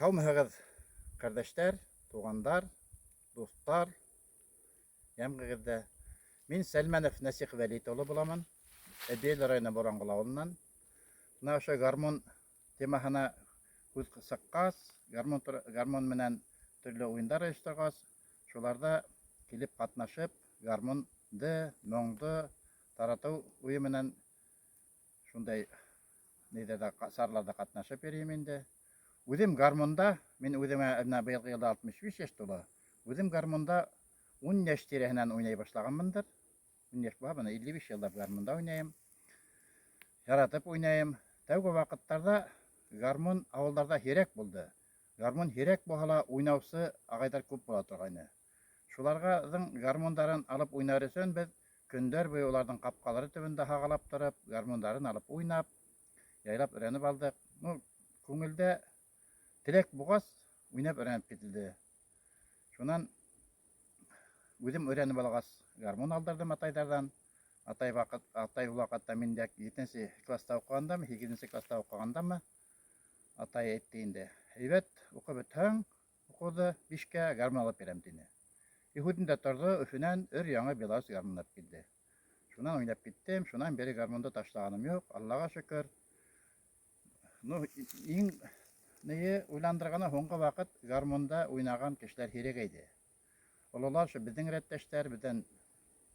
Һаумыһығыҙ, ҡәрҙәштәр, туғандар, дуҫтар, йәмғегеҙ ҙә. Мин Сәлмәнов Нәсих Вәлит улы буламын. Әбйәлил районы Боранғол ауылынан. Мына ошо гармун темаһына һүҙ сыҡҡас, гармун, гармун менән төрлө уйындар ойошторғас, шуларҙа килеп ҡатнашып, гармунды, моңдо таратыу уйы менән шундай нейҙәрҙә, сараларҙа ҡатнашып йөрөйөм инде. Үҙем гармунда, мин үҙемә менә быйылғы йылда 65 йәш тула. Үҙем гармунда 10 йәш тирәһенән уйнай башлаганмындыр. 10 йәш була, бына 55 йыллап гармунда уйнайым. Яратып уйнайым. Тәүге ваҡыттарҙа гармун ауылдарҙа һирәк булды. Гармун һирәк булһа ла уйнаусы ағайҙар күп була торғайны. Шуларғаҙың гармундарын алып уйнар өсөн беҙ көндәр буйы уларҙың ҡапҡалары төбөндә һағалап тороп, гармундарын алып уйнап, яйлап өйрәнеп алдыҡ. Ну, күңелдә теләк буғас, уйнап өйрәнеп кителде. Шунан үҙем өйрәнеп алғас, гармун алдырҙым атайҙарҙан. Атай ваҡыт, атай ул ваҡытта мин дә 7 класста уҡығандамы, 8 класста уҡығандамы, атай әйтте инде: "Әйбәт уҡып бөтһәң, уҡыуҙы бишкә гармун алып бирәм", тине. И һүҙендә торҙо, Өфөнән өр яңы Беларусь гармун алып килде. Шунан уйнап киттем, шунан бире гармунды ташлағаным юҡ, Аллаға шөкөр. Ну, иң нее уйландырғаны һуңғы ваҡыт гармунда уйнаған кешеләр һирәгәйҙе. Ололар ошо беҙҙең рәттәштәр, беҙҙән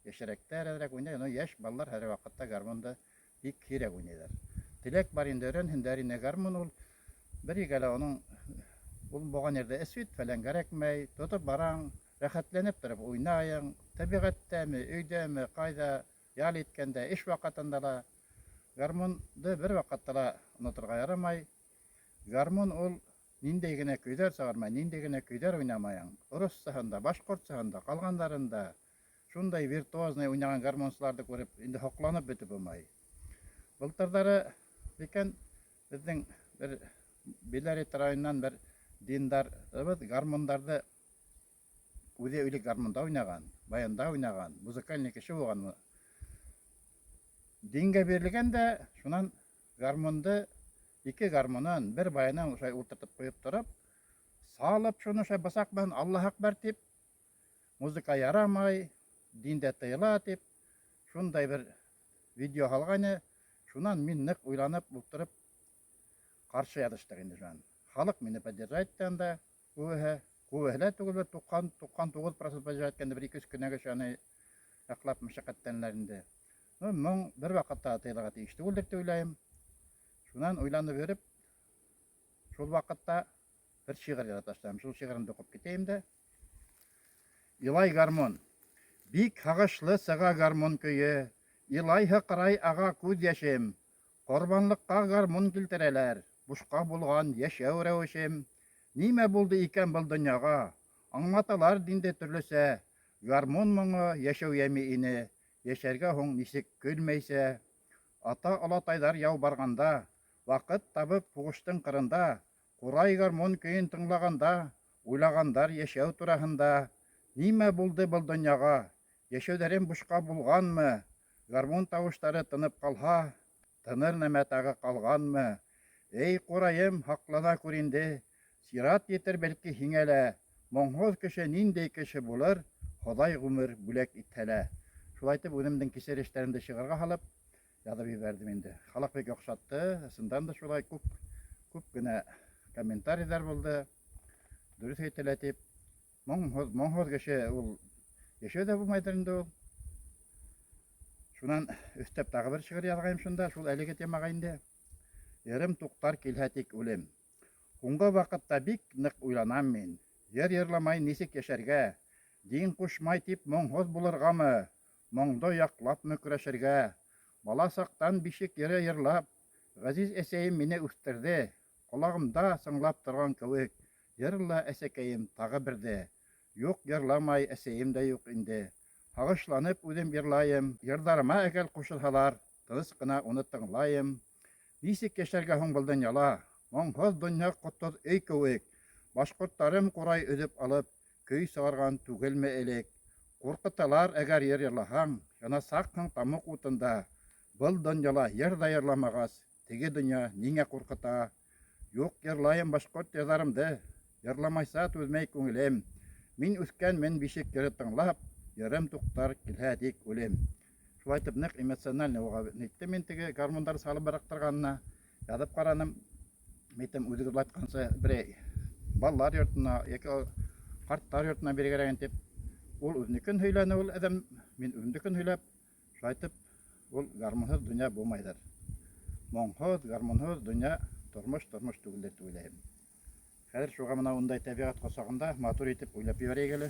йәшерәктәр әҙерәк уйнай, но йәш балалар һәр ваҡытта гармунды бик һирәк уйнайҙар. Теләк бар инде өйрәнһендәр ине. Гармун ул бер егә лә уның ул булған ерҙә эсвит фәлән кәрәкмәй, тотоп бараң, рәхәтләнеп тороп уйнайың, тәбиғәттәме, өйҙәме, ҡайҙа ял иткәндә, эш ваҡытында ла гармунды бер ваҡытта ла оноторға ярамай. Гармун ул ниндәй генә көйҙәр сығармай, ниндәй генә көйҙәр уйнамайың, руссаһын да, башҡортсаһын да, ҡалғандарын да шундай виртуозный уйнаған гармунсыларҙы күреп, инде һоҡланып бөтөп булмай. Былтырҙары икән беҙҙең бер Белорет районынан бер диндарыбыҙ гармундарҙы үҙе элек гармунда уйнаған, баянда уйнаған, музыкальный кеше булған. Дингә бирелгән дә, шунан гармунды, ике гармунын, бер баянын ошолай ултыртып ҡуйып тороп, салып шуны ошолай бысаҡ менән Аллаһ Акбар тип, музыка ярамай, диндә тыйыла тип, шундай бер видео һалғайны. Шунан мин ныҡ уйланып ултырып ҡаршы яҙыштыҡ инде шунан. Халыҡ мине поддержать итте анда, күбеһе, күбеһе лә түгел, бер 90 99% поддержать иткәндә бер ике-өс кенә кеше аны яҡлап мәшәҡәтләнәләр инде. Ну, моң бер ваҡытта тыйылырға тейеш түгелдер тип уйлайым. Шунан уйланып йөрөп, шул ваҡытта бер шиғыр яҙа ташланым. Шул шиғырымды уҡып китәйем дә. Илай гармун. Бик һағышлы сыға гармун көйө. Илай һыҡрай аға күҙ йәшем. Ҡорбанлыҡҡа гармун килтерәләр. Бушҡа булған йәшәү рәүешем. Нимә булды икән был донъяға? Аңлаталар динде төрлөсә. Гармун моңо йәшәү йәме ине. Йәшәргә һуң нисек көлмәйсә? Ата-олатайҙар яу барғанда, Ваҡыт табып һуғыштың ҡырында, Ҡурай гармун көйөн тыңлағанда, Уйлағандар йәшәү тураһында. Нимә булды был донъяға? Йәшәүҙәрем бушҡа булғанмы? Гармун тауыштары тынып ҡалһа, Тыныр нәмә тағы ҡалғанмы? Эй, ҡурайым, һаҡлана күр инде, Сират етер бәлки һиңә лә. Моңһоҙ кеше ниндәй кеше булыр, Хоҙай ғүмер бүләк итһә лә. Шулай итеп, үҙемдең кисерештәремде шиғырға һалып, яҙып ебәрҙем инде. Халыҡ бик оҡшатты, ысындан да шулай күп, күп кенә комментарийҙар булды. Дөрөҫ әйтелә тип. Моңһоҙ, моңһоҙ кеше ул йәшәү ҙә булмайҙыр инде ул. Шунан өҫтәп тағы бер шиғыр яҙғайым шунда, шул әлеге темаға инде. Йырым туҡтар килһә тик үлем. Һуңғы ваҡытта бик ныҡ уйланам мин. Йыр йырламай нисек йәшәргә? Дин ҡушмай тип моңһоҙ булырғамы? Моңдо яҡлапмы көрәшергә? Бала саҡтан бишек йыры йырлап, ғәзиз әсәйем мине үҫтерҙе. Ҡолағымда сыңлап торған кеүек, йырла, әсәкәйем, тағы берҙе. Юҡ, йырламай, әсәйем дә юҡ инде. Һағышланып үҙем йырлайым. Йырҙарыма әгәр ҡушылһалар, тыныс ҡына уны тыңлайым. Нисек йәшәргә һуң был донъяла? Моңһоҙ донъя ҡотһоҙ өй кеүек. Башҡорттарым ҡурай өҙөп алып, көй сығарған түгелме элек? Ҡурҡыталар, әгәр йыр йырлаһаң, янасаҡһың тамуҡ утында. Был донъяла йыр ҙа йырламағас, теге донъя ниңә ҡурҡыта? Юҡ, йырлайым башҡорт йырҙарымды, Йырламайса түҙмәй күңелем. Мин үҫкәнмен бишек йыры тыңлап, Йырым туҡтар килһә тик үлем. Шулай итеп ныҡ эмоциональный уға ниттем мин теге гармундар салып быраҡтырғанына яҙып ҡараным. Әйтәм, үҙегеҙ айтҡанса берәй балалар йортона йәки ҡарттар йортона биргәрәген тип. Ул үҙенекен һөйләне ул әҙәм, мин үҙемдекен һөйләп, шулай итеп ул гармунһыҙ донъя булмайҙыр. Моңһоҙ, гармунһыҙ донъя тормош тормош түгелдер тип уйлайым. Хәҙер шуға мына ундай тәбиғәт ҡосағында матур итеп уйлап ебәрәйек әле.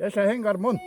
Йәшәһен гармун!